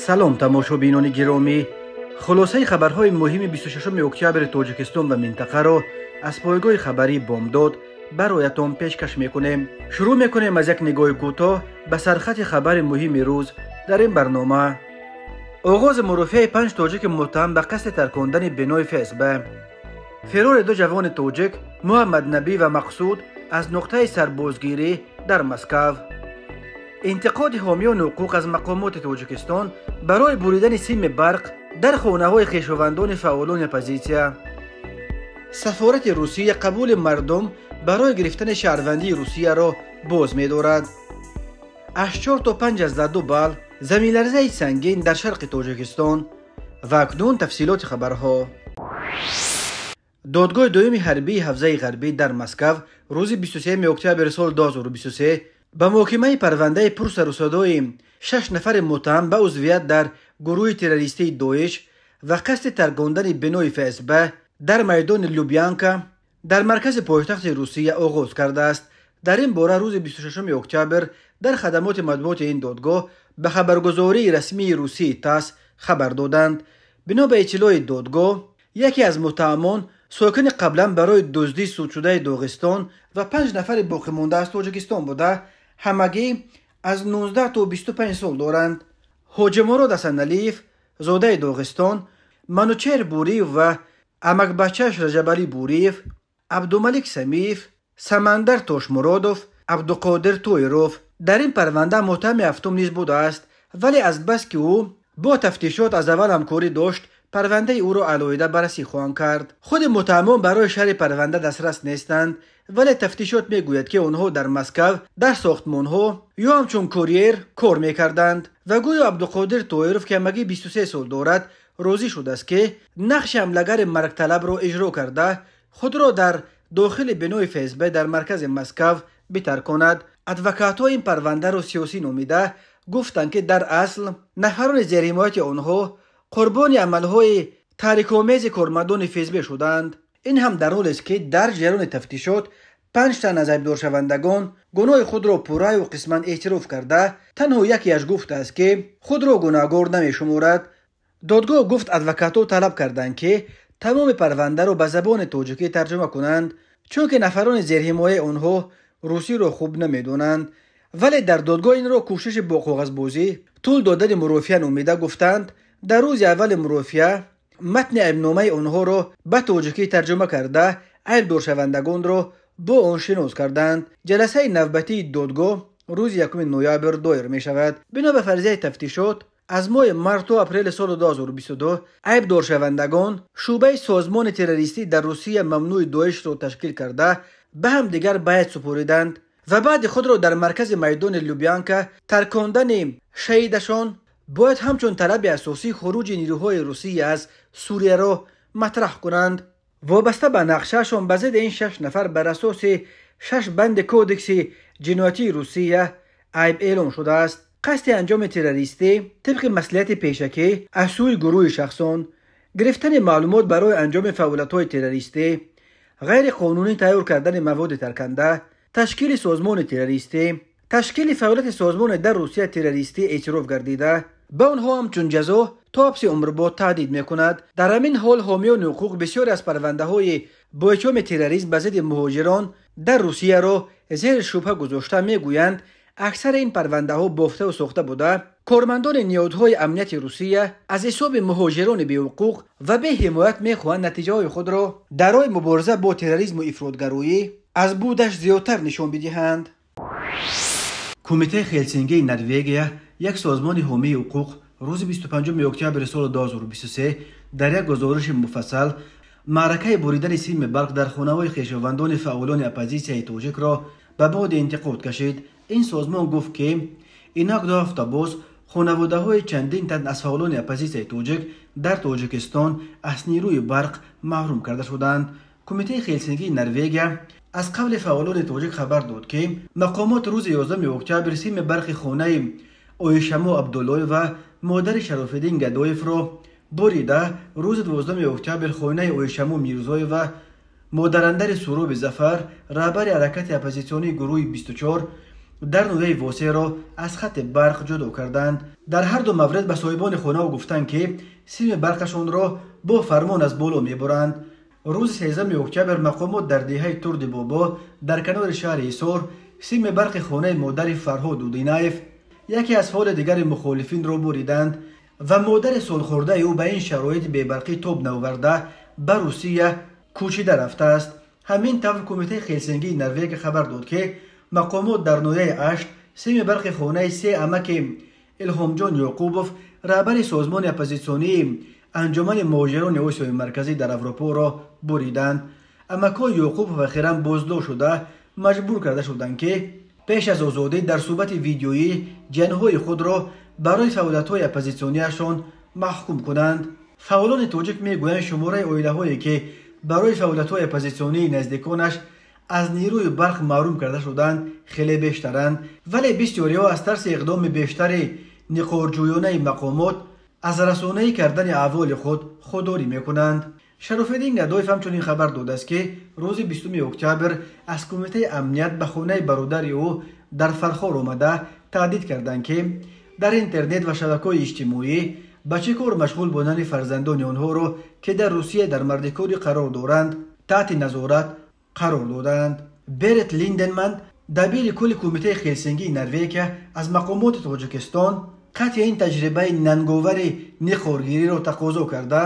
Салом, тамошобинони гиромӣ. Хулосаи хабарҳои муҳими 26 октябри Тоҷикистон ва минтақаро аз пойгоҳи хабарии Бомдод бароятон пешкаш мекунем. Шурӯъ мекунем аз як нигоҳи кӯтоҳ ба сархати хабари муҳими рӯз дар ин барнома. Оғози мурофиаи 5 тоҷики муттаҳам ба қасди таркондани бинои ФСБ. Фирори ду ҷавони тоҷик Муҳаммаднабӣ ва Мақсуд аз нуқтаи сарбозгирӣ дар Москав. Интиқоди ҳомиёни ҳуқуқ аз мақомоти Тоҷикистон барои буридани сими барқ дар хонаҳои хешовандони фаъолони оппозитсия. Сафорати Русия қабули мардум барои гирифтани шаҳрвандии Русияро боз медорад. Аз 4 то 5,2 балл заминларзаи сангин дар шарқи Тоҷикистон. Ва акнун тафсилоти хабарҳо. Додгоҳи дуюми ҳарбии ҳавзаи ғарбӣ дар Москав рӯзи 23 октябри соли 2023 ба муҳокимаи парвандаи пурсарусадои 6 нафари муттаҳам ба узвият дар гурӯҳи террористии Доиш ва қасди таркондани бинои ФСБ дар майдони Любянка дар маркази пойтахти Русия оғоз кардааст. Дар ин бора рӯзи 26 октябр дар хадамоти матбуоти ин додгоҳ ба хабаргузории расмии русии ТАСС хабар доданд. Бино ба иттилои додгоҳ, яке аз муттаҳамон сокини қаблан барои дуздӣ судшудаи Доғистон ва 5 нафари боқимонда аз Тоҷикистон буда, ҳамагӣ аз 19 то 25 сол доранд. Ҳоҷимурод Ҳасаналиев, зодаи Доғистон, Манучер Буриев ва амакбачааш Раҷабалӣ Буриев, Абдумалик Самиев, Самандар Тошмуродов, Абдуқодир Тоиров. Дар ин парванда муттаҳами ҳафтум низ будааст, вале азбаски ӯ бо тафтишот аз аввал ҳамкорӣ дошт, парвандаи ӯро алоҳида баррасӣ хоҳанд кард. Худи муттаҳамон барои шарҳи парванда дастрас нестанд, вале тафтишот мегӯяд, ки онҳо дар Москав дар сохтмонҳо ё ҳамчун курьер кор мекарданд ва гӯё Абдуқодир Тоиров, ки ҳамагӣ 23 сол дорад, розӣ шудааст, ки нақши ҳамлагари маргталабро иҷро карда, худро дар дохили бинои ФСБ дар маркази Москав битарконад. Адвокатҳо ин парвандаро сиёсӣ номида гуфтанд, ки дар асл нафарони зерҳимояти онҳо қурбони амалҳои таҳрикомези кормандони ФСБ шуданд. Ин ҳам дар ҳолест, ки дар ҷараёни тафтишот 5 тан аз айбдоршавандагон гуноҳи худро пурраю қисман эътироф карда, танҳо якеаш гуфтааст, ки худро гунаҳгор намешуморад. Додгоҳ гуфт, адвокатҳо талаб карданд, ки тамоми парвандаро ба забони тоҷикӣ тарҷума кунанд, чунки нафарони зерҳимояи онҳо русиро хуб намедонанд. Вале дар додгоҳ инро кӯшиши бо коғазбозӣ тӯл додани мурофиа номида гуфтанд, дар рӯзи аввали мурофиа матни айбномаи онҳоро ба тоҷикӣ тарҷума карда, айбдоршавандагонро бо он шинос карданд. Ҷаласаи навбатии додгоҳ рӯзи 1 ноябр доир мешавад. Бино ба фарзияи тафтишот, аз моҳи март то апрели соли 2022 айбдоршавандагон шӯъбаи созмони террористӣ дар Русия мамнӯи Доишро ташкил карда, ба ҳамдигар байат супориданд ва баъди худро дар маркази майдони Любянка таркондани шаҳидашон бояд ҳамчун талаби асосии хуруҷи нирӯҳои Русия аз Сурияро матраҳ кунанд. Вобаста ба нақшаашон ба зидди ин 6 нафар бар асоси 6 банди кодекси ҷиноятии Русия айб эълон шудааст. Қасди анҷоми террористӣ тибқи маслиҳати пешакӣ аз сӯи гурӯҳи шахсон, гирифтани маълумот барои анҷоми фаъолиятҳои террористӣ, ғайриқонунӣ тайёр кардани маводи тарканда, ташкили созмони террористӣ, ташкили фаъолияти созмоне дар Русия террористӣ эътироф гардида, ба онҳо ҳамчун ҷазо то ҳабси умрбод таҳдид мекунад. Дар ҳамин ҳол ҳомиёни ҳуқуқ бисёре аз парвандаҳои бо иттиҳоми терроризм ба зидди муҳоҷирон дар Русияро зери шубҳа гузошта мегӯянд, аксари ин парвандаҳо бофтаву сохта буда, кормандони ниҳодҳои амнияти Русия аз ҳисоби муҳоҷирони беҳуқуқ ва беҳимоят мехоҳанд натиҷаҳои худро дар роҳи мубориза бо терроризму ифротгароӣ аз будаш зиёдтар нишон бидиҳанд. Кумитаи Хелсингии Норвегия, як созмони ҳомии ҳуқуқ, рӯзи 25 октябри соли 2023 дар як гузориши муфассал маъракаи буридани сими барқ дар хонаҳои хешовандони фаъолони оппозитсияи тоҷикро ба боди интиқод кашид. Ин созмон гуфт, ки инак 2 ҳафта боз хонаводаҳои чандин тан аз фаъолони оппозитсияи тоҷик дар Тоҷикистон аз нерӯи барқ маҳрум карда шуданд. Кумитаи Хелсингии Норвегия аз қавли фаъолони тоҷик хабар дод, ки мақомот рӯзи 11 октябр сими барқи хонаи Оишамо Абдуллоева, модари Шарофиддин Гадоевро бурида, рӯзи 12 октябр хонаи Оишамо Мирзоева, модарандари Суроби Зафар, раҳбари ҳаракати оппозитсионии гурӯҳи 24, дар ноҳияи Восеъро аз хати барқ ҷудо карданд. Дар ҳар ду маврид ба соҳибони хонаҳо гуфтанд, ки сими барқашонро бо фармон аз боло мебуранд. Рӯзи 13 октябр мақомот дар деҳаи Турди Бобо дар канори шаҳри Ҳисор сими барқи хонаи модари Фарҳод Дудинаев, яке аз фаъоли дигари мухолифинро буриданд ва модари солхӯрдаи ӯ ба ин шароити бебарқӣ тоб наоварда ба Русия кӯчида рафтааст. Ҳамин тавр Кумитаи Хелсингии Норвегия хабар дод, ки мақомот дар ноҳияи Ашт сими барқи хонаи се амаки Илҳомҷон Ёқубов, раҳбари созмони оппозитсионии Анҷумани муҳоҷирони Осиёи Марказӣ дар Аврупоро буриданд. Амакҳои Ёқубов ахиран боздошт шуда маҷбур карда шуданд, ки пеш аз озодӣ дар суҳбати видеоӣ ҷанҳои худро барои фаъолиятҳои оппозитсионияшон маҳкум кунанд. Фаъолони тоҷик мегӯянд, шумораи оилаҳое, ки барои фаъолиятҳои оппозитсионии наздиконаш аз нерӯи барқ маҳрум карда шуданд, хеле бештаранд, вале бисёриҳо аз тарси иқдоми бештари ниқорҷӯёнаи мақомот аз расонаӣ кардани аҳволи худ худдорӣ мекунанд. Шарофиддин Гадоев ҳамчунин хабар додааст, ки рӯзи 20 октябр аз Кумитаи амният ба хонаи бародари ӯ дар Фархор омада таҳдид карданд, ки дар интернет ва шабакаҳои иҷтимоӣ ба чӣ кор машғул будани фарзандони онҳоро, ки дар Русия дар мардикорӣ қарор доранд, таҳти назорат қарор доданд. Берет Линденман, дабири кулли Кумитаи Хелсингии Норвегия, аз мақомоти Тоҷикистон қатъи ин таҷрибаи нанговари ниқоргириро тақозо карда,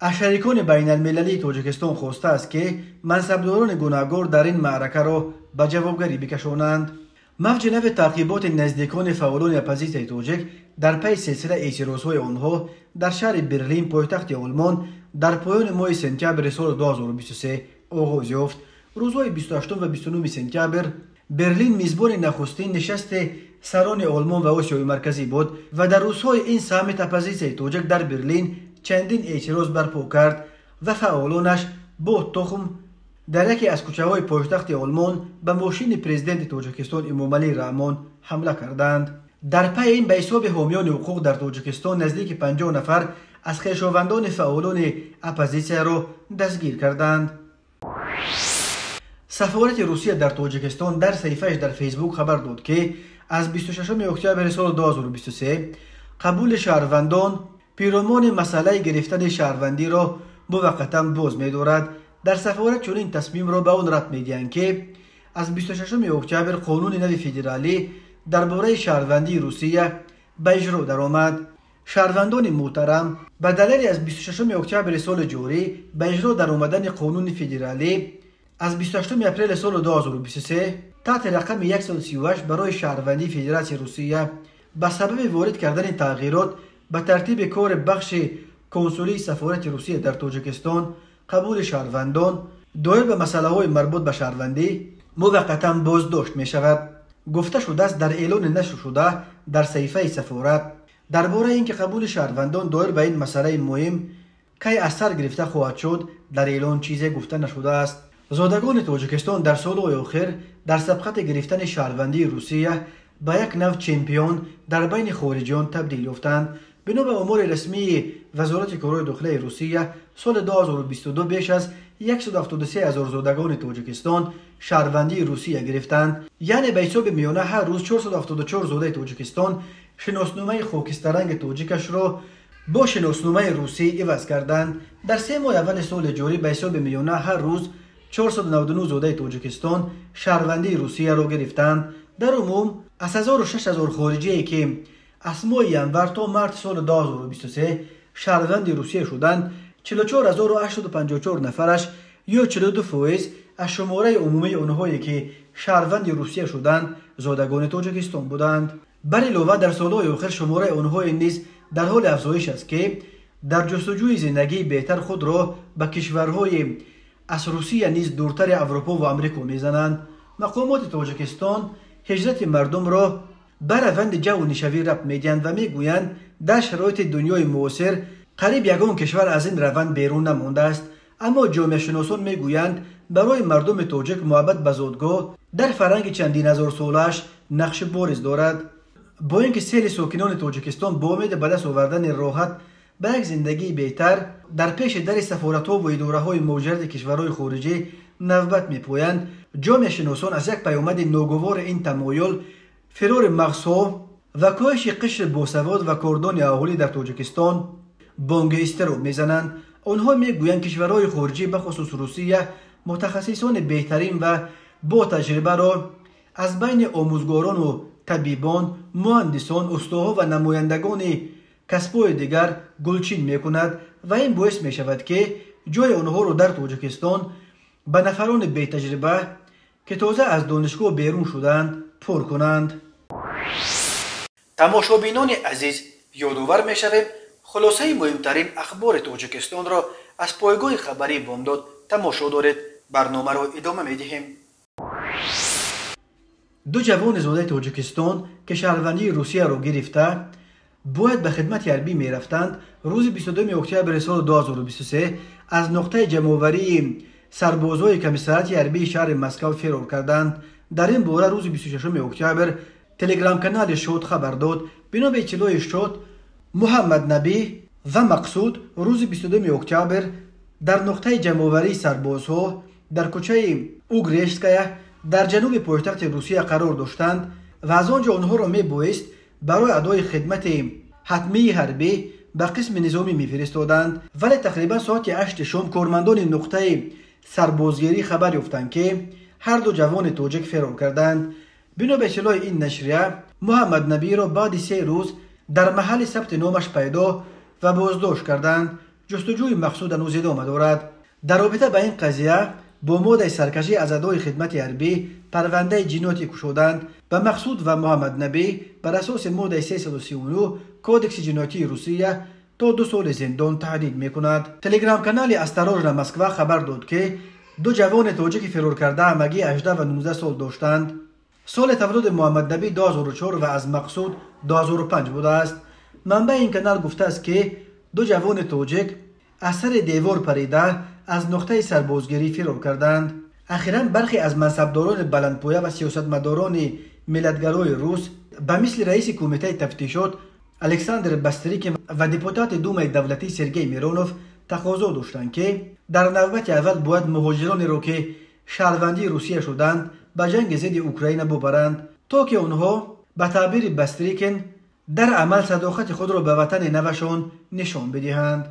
аз шарикони байналмилалии Тоҷикистон хостааст, ки мансабдорони гунаҳгор дар ин маъракаро ба ҷавобгарӣ бикашонанд. Мавҷи нави таъқиботи наздикони фаъолони оппозитсияи тоҷик дар пайи силсила эътирозҳои онҳо дар шаҳри Берлин, пойтахти Олмон, дар поёни моҳи сентябри соли 2023 оғоз ёфт. Рӯзҳои 28 ва 29 сентябр Берлин мизбони нахустин нишасти сарони Олмон ва Осиёи Марказӣ буд ва дар рӯзҳои ин саммит оппозитсияи тоҷик дар Берлин чандин эътироз барпо кард ва фаъолонаш бо тухм дар яке аз кӯчаҳои пойтахти Олмон ба мошини президенти Тоҷикистон Эмомалӣ Раҳмон ҳамла карданд. Дар пайи ин ба ҳисоби ҳомиёни ҳуқуқ дар Тоҷикистон наздики 50 нафар аз хешовандони фаъолони оппозитсияро дастгир карданд. Сафорати Русия дар Тоҷикистон дар саҳифааш дар Фейсбук хабар дод, ки аз 26 октябри соли 2023 қабули шаҳрвандон пиромони масъалаи гирифтани шаҳрвандиро муваққатан боз медорад. Дар сафорат чунин тасмимро ба он рабт медиҳанд, ки аз 26 октябр қонуни нави федералӣ дар бораи шаҳрвандии Русия ба иҷро даромад. Шаҳрвандони муҳтарам, ба далели аз 26 октябри соли ҷорӣ ба иҷро даромадани қонуни федералӣ аз 28 апрели соли 2023 таҳти рақами 138 барои шаҳрвандии Федератсияи Русия ба сабаби ворид кардани тағйирот ба тартиби кори бахши консулии сафорати Русия дар Тоҷикистон қабули шаҳрвандон доир ба масъалаҳои марбут ба шаҳрвандӣ муваққатан боздошт мешавад. Гуфта шудааст дар эълони нашршуда дар саҳифаи сафорат дар бораи ин ки қабули шаҳрвандон доир ба ин масъалаи муҳим кай аз сар гирифта хоҳад шуд, дар эълон чизе гуфта нашудааст. Зодагони Тоҷикистон дар солҳои охир дар сабқати гирифтани шаҳрвандии Русия ба як нав чемпион дар байни хориҷиён табдил ёфтанд. Бино ба омори расмии Вазорати корҳои дохилаи Русия, соли 2022 беш аз 173 ҳазор зодагони Тоҷикистон шаҳрвандии Русия гирифтанд. Яъне ба ҳисоби миёна ҳар рӯз 474 зодаи Тоҷикистон шиносномаи хокистаранги тоҷикашро бо шиносномаи русӣ иваз карданд. Дар се моҳи аввали соли ҷорӣ ба ҳисоби миёна ҳар рӯз 499 зодаи Тоҷикистон шаҳрвандии Русияро гирифтанд. Дар умум аз 1006 000 хориҷие, ки аз моҳи январ то марти соли 2023 шаҳрванди Русия шуданд, 44 854 нафараш ё 42% аз шумораи умумии онҳое, ки шаҳрванди Русия шуданд, зодагони Тоҷикистон буданд. Бар илова, дар солҳои охир шумораи онҳое низ дар ҳоли афзоиш аст, ки дар ҷустуҷӯи зиндагии беҳтар худро ба кишварҳои аз Русия низ дуртари Аврупо ва Амрико мезананд. Мақомоти Тоҷикистон ҳиҷрати мардумро ба раванди ҷавонишавӣ рабт медиҳанд ва мегӯянд, дар шароити дунёи муосир қариб ягон кишвар аз ин раванд берун намондааст. Аммо ҷомеашиносон мегӯянд, барои мардуми тоҷик муҳаббат ба зодгоҳ дар фарҳанги чандин ҳазорсолааш нақши бориз дорад. Бо ин ки сели сокинони Тоҷикистон бо умеди ба даст овардани роҳат ба як зиндагии беҳтар дар пеши дари сафоратҳо ва идораҳои муҳоҷирати кишварҳои хориҷӣ навбат мепоянд, ҷомеашиносон аз як паёмади ногувори ин тамоюл Фирори мағзҳо ва коҳиши қишри босавод ва кордони аҳолӣ дар Тоҷикистон бонги изтироб мезананд. Онҳо мегӯянд, кишварҳои хориҷӣ, бахусус Русия, мутахассисони беҳтарин ва бо таҷрибаро аз байни омӯзгорону табибон, муҳандисон, устоҳо ва намояндагони касбҳои дигар гулчин мекунад ва ин боис мешавад, ки ҷои онҳоро дар Тоҷикистон ба нафарони бетаҷриба, ки тоза аз донишгоҳ берун шудаанд, пур кунанд. Тамошобинони азиз, ёдовар мешавем, хулосаи муҳимтарин ахбори Тоҷикистонро аз пойгоҳи хабарии Бомдод тамошо доред. Барномаро идома медиҳем. Ду ҷавони зодаи Тоҷикистон, ки шаҳрвандии Русияро гирифта бояд ба хидмати ҳарбӣ мерафтанд, рӯзи 22 октябри соли 2023 аз нуқтаи ҷамъоварии сарбозҳои комиссариати ҳарбии шаҳри Москав фирор карданд. Дар ин бора рӯзи 26 октябр телеграм-канали Шод хабар дод. Бино ба иттилои Шод, Муҳаммаднабӣ ва Мақсуд рӯзи 22 октябр дар нуқтаи ҷамъоварии сарбозҳо дар кӯчаи Угрешская дар ҷануби пойтахти Русия қарор доштанд ва аз он ҷо онҳоро мебоист барои адои хидмати ҳатмии ҳарбӣ ба қисми низомӣ мефиристоданд. Вале тақрибан соати 8 шом кормандони нуқтаи сарбозгирӣ хабар ёфтанд, ки ҳар ду ҷавони тоҷик фирор карданд. Бино ба иттилои ин нашрия, Муҳаммаднабиро баъди 3 рӯз дар маҳалли сабти номаш пайдо ва боздошт карданд. Ҷустуҷӯи Мақсуд ҳанӯз идома дорад. Дар робита ба ин қазия бо моддаи саркашӣ аз адои хидмати ҳарбӣ парвандаи ҷиноятӣ кушоданд. Ба Мақсуд ва Муҳаммаднабӣ бар асоси моддаи 339 Кодекси ҷиноятии Русия то 2 соли зиндон таҳдид мекунад. Телеграм-канали Осторожно Москва хабар дод, ки ду ҷавони тоҷики фироркарда ҳамагӣ 18 ва 19 сол доштанд. Соли таваллуди Муҳаммаднабӣ 2004 ва аз Мақсуд 2005 будааст. Манбаи ин канал гуфтааст, ки ду ҷавони тоҷик аз сари девор парида аз нуқтаи сарбозгирӣ фирор карданд. Ахиран бархе аз мансабдорони баландпоя ва сиёсатмадорони миллатгарои рус ба мисли раиси кумитаи тафтишот Александр Бастрикин ва депутати Думаи давлатӣ Сергей Миронов тақозо доштанд, ки дар навбати аввал бояд муҳоҷиронеро, ки шаҳрвандии Русия шуданд, ба ҷанги зидди Украина бубаранд, то ки онҳо ба таъбири Бастрикин дар амал садоқати худро ба ватани навашон нишон бидиҳанд.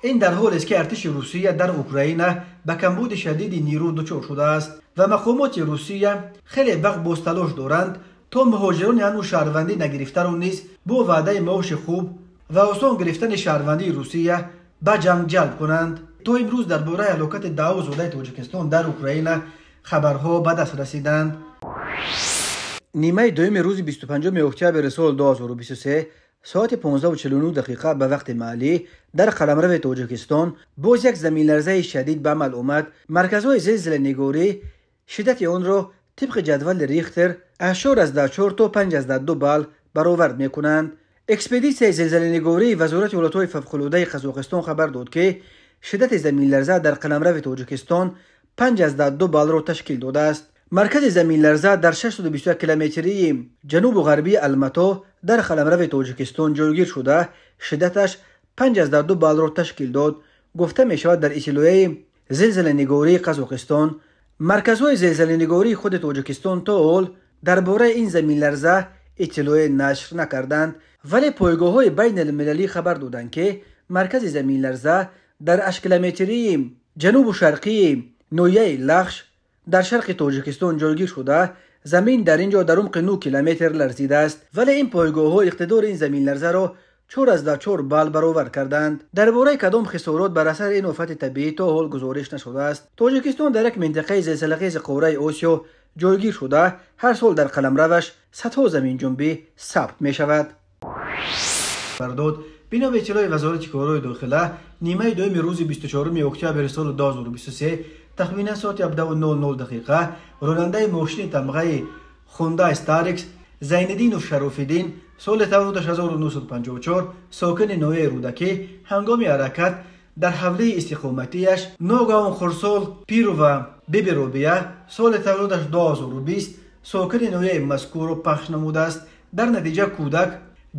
Ин дар ҳолест, ки артиши Русия дар Украина ба камбуди шадиди нирӯ дучор шудааст ва мақомоти Русия хеле вақт боз талош доранд, то муҳоҷирони ҳанӯз шаҳрвандӣ нагирифтаро низ бо ваъдаи маоши хуб ва осон гирифтани шаҳрвандии Русия ба ҷанг ҷалб кунанд. То имрӯз дар бораи ҳалокати даҳо зодаи Тоҷикистон дар Украина хабарҳо ба даст расиданд. Нимаи дуюми рӯзи 25 октябри соли 2023 соати 15:49 ба вақти маҳаллӣ дар қаламрави Тоҷикистон боз як заминларзаи шадид ба амал омад. Марказҳои зилзиланигорӣ шиддати онро тибқи ҷадвали Рихтер аз 4,4 то 5,2 балл баровард мекунанд. Экспедитсияи зилзиланигории Вазорати ҳолатҳои фавқулодаи Қазоқистон хабар дод, ки шиддати заминларза дар қаламрави Тоҷикистон 5,2 баллро ташкил додааст. Маркази заминларза дар 621 километрии ҷанубу ғарбии Алмато дар қаламрави Тоҷикистон ҷойгир шуда, шиддаташ 5,2 баллро ташкил дод. Гуфта мешавад дар иттилояи зилзиланигории Қазоқистон. Марказҳои зилзиланигории худи Тоҷикистон то ҳол дар бораи ин заминларза иттилоъе нашр накарданд, вале пойгоҳҳои байналмилалӣ хабар доданд, ки маркази заминларза дар 8 километрии ҷанубу шарқии ноҳияи Лахш дар шарқи Тоҷикистон ҷойгир шуда, замин дар ин ҷо дар умқи 9 километр ларзидааст. Вале ин пойгоҳҳо иқтидори ин заминларзаро 4,4 балл баровард карданд. Дар бораи кадом хисорот бар асари ин офати табиӣ то ҳол гузориш нашудааст. Тоҷикистон дар як минтақаи зилзилахези қораи Осиё ҷойгир шуда, ҳар сол дар қаламраваш садҳо заминҷунбӣ сабт мешавад. Бардод. Бино ба иттилои Вазорати корҳои дохила, нимаи дуюми рӯзи 24 октябри соли 2023 тахминан соати 17:00 ронандаи мошини тамғаи Хундай Старикс Зайниддинов Шарофиддин соли таваллудаш 1954 сокини ноҳияи Рӯдакӣ ҳангоми ҳаракат дар ҳавлии истиқоматиаш ногаҳон хурсол Пирова Биби Робия соли таваллудаш 2020 сокини ноҳияи мазкурро пахш намудааст. Дар натиҷа кӯдак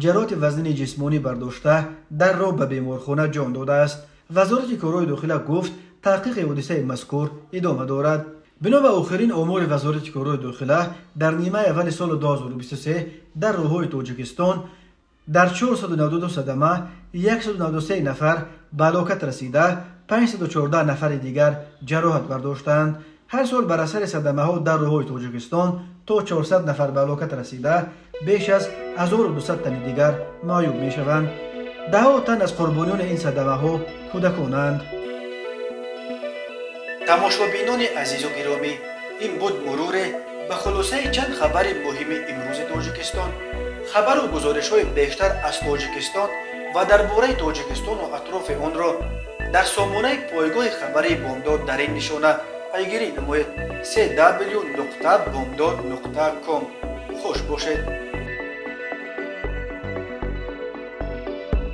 ҷароҳати вазнини ҷисмонӣ бардошта дар роҳ ба беморхона ҷон додааст. Вазорати корҳои дохила гуфт, таҳқиқи ҳодисаи мазкур идома дорад. Бино ба охирин омори Вазорати корҳои дохила, дар нимаи аввали соли 2023 дар роҳҳои Тоҷикистон дар 492 садама 193 нафар ба ҳалокат расида, 514 нафари дигар ҷароҳат бардоштаанд. Ҳар сол бар асари садамаҳо дар роҳҳои Тоҷикистон то 400 нафар ба ҳалокат расида, беш аз 1200 тани дигар маъюб мешаванд. Даҳҳо тан аз қурбониёни ин садамаҳо кӯдаконанд. Тамошобинони азизу гиромӣ, ин буд муруре ба хулосаи чанд хабари муҳими имрӯзи Тоҷикистон. Хабару гузоришҳои бештар аз Тоҷикистон ва дар бораи Тоҷикистону атрофи онро дар сомонаи пойгоҳи хабарии Бомдод дар ин нишона пайгирӣ намоед: cw.bomdod.com. Хуш бошед.